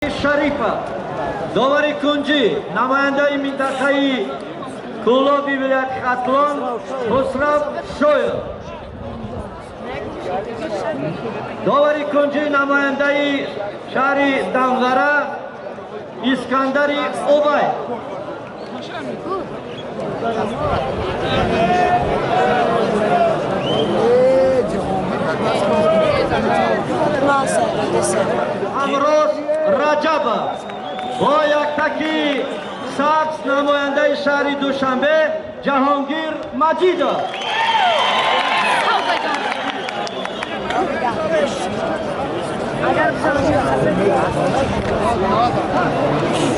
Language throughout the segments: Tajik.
Шарифа, довари кунҷӣ, намояндаи минтақаи Кӯлоби вилояти Хатлон Хусрав Шоев, довари кунҷӣ, намояндаи шаҳри Данғара Искандари Обай. Ҳамроз Раҷабов бо яктаки сабз, намояндаи шаҳри Душанбе Ҷаҳонгир Маҷидов.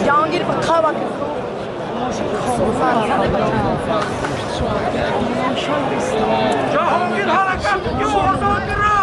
Ҷаҳонгир қава. Ҷаҳонгир, ҳаракат озодро.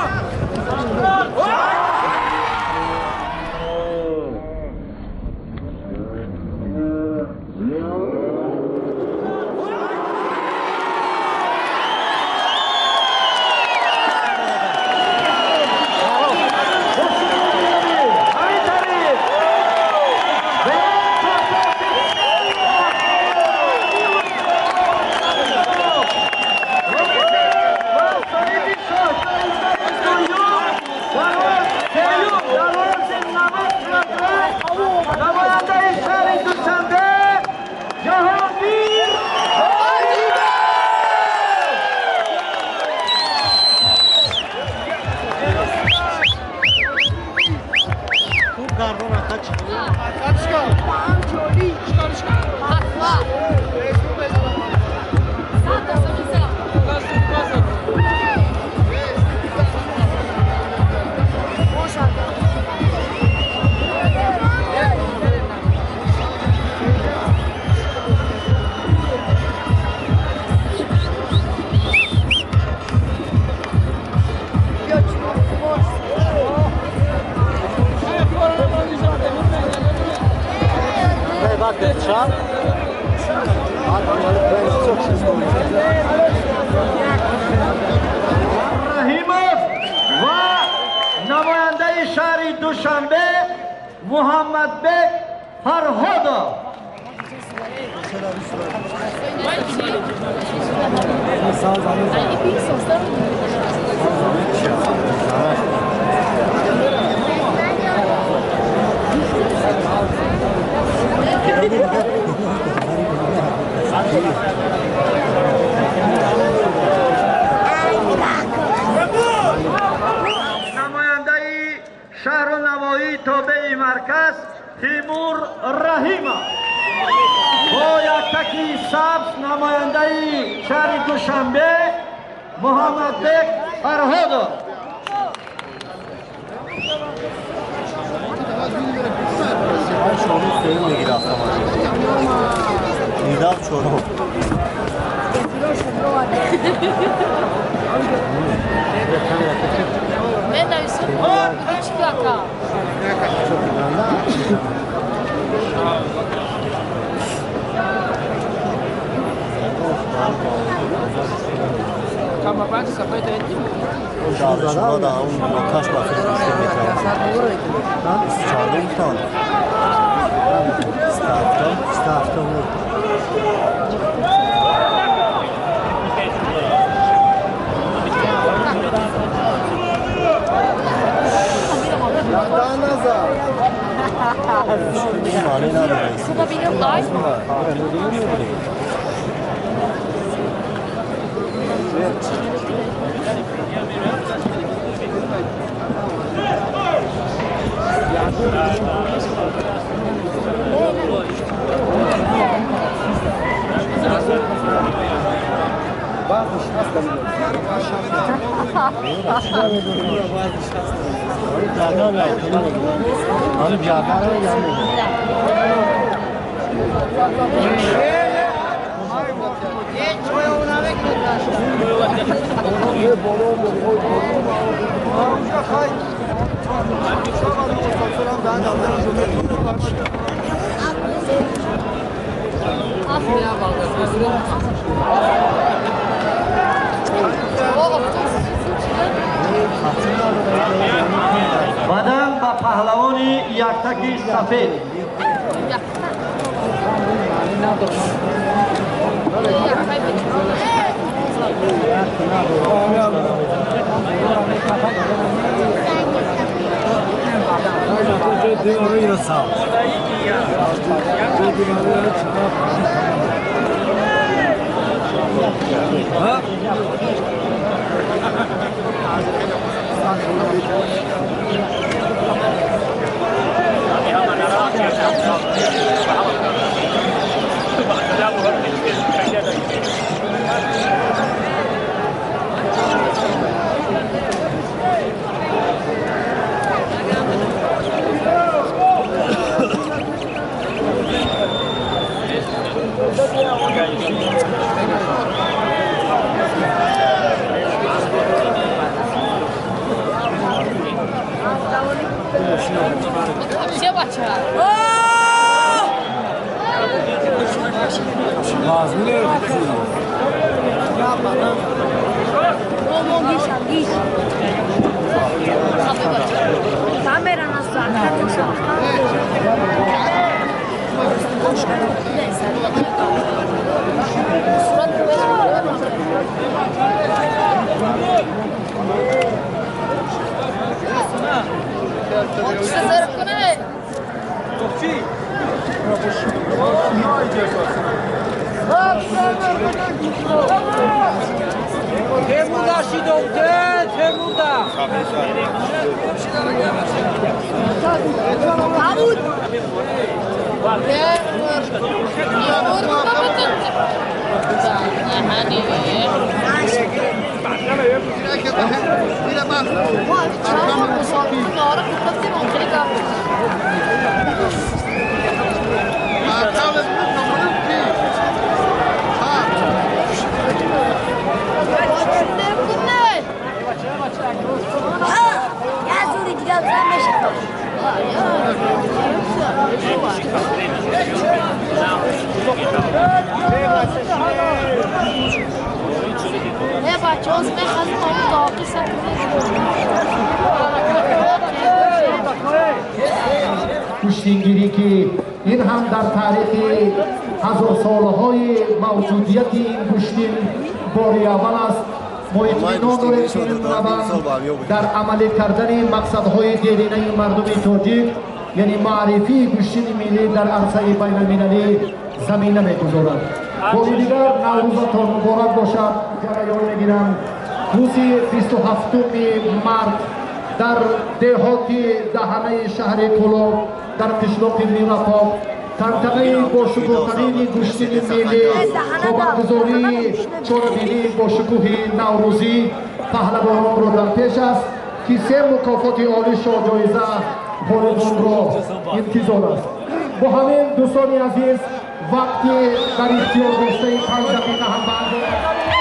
Намояндаи шаҳри Душанбе Ҷаҳонгир. Хуб гардон ака чӣ? Чап. Раҳимов ва намояндаи шаҳри Душанбе Муҳаммадбек Фарҳодов. Намояндаи шаҳру навоҳии тобеи марказ Тимур Раҳимов бо яктаки сабз, намояндаи шаҳри Душанбе Муҳаммадбек Фарҳодов. Чорум сеюм мегирад автомобил. Нидав чорум. Мен нависам чӣ ака? Шумо да ҳамун нокаш ба фикр гӯшта метавонад. Чандум гуфтанд? 27-ум. 27-ум. Маъне надорад. Хуб, бинам ай. Баъдан ба паҳлавони яктаки сафед. Гӯштингирӣ ки ин ҳам дар таърихи ҳазорсолаҳои мавҷудияти ин гӯштин бори аввал аст. Мо итминон дорем ки ин раванд дар амалӣ кардани мақсадҳои деринаи мардуми тоҷик, яъне маърифии гӯштини миллӣ дар арсаи байналмилалӣ замина мегузорад. Бори дигар Наврӯзатон муборак бошад. Ҷараён мегирам. Рӯзи 27 март дар деҳоти даҳанаи шаҳри Кӯлоб дар қишлоқи Мирапок тантанаи бошукӯҳтарини гӯштини миллӣ бо баргузории чорабинии бошукӯҳи наврӯзӣ паҳлавононро дар пеш аст ки се мукофоти олӣ шоҳҷоиза ғолибонро интизор аст. Бо ҳамин дӯстони азиз вақти дар ихтиёр доштаи 5 дақиқа ҳам ба анҷом.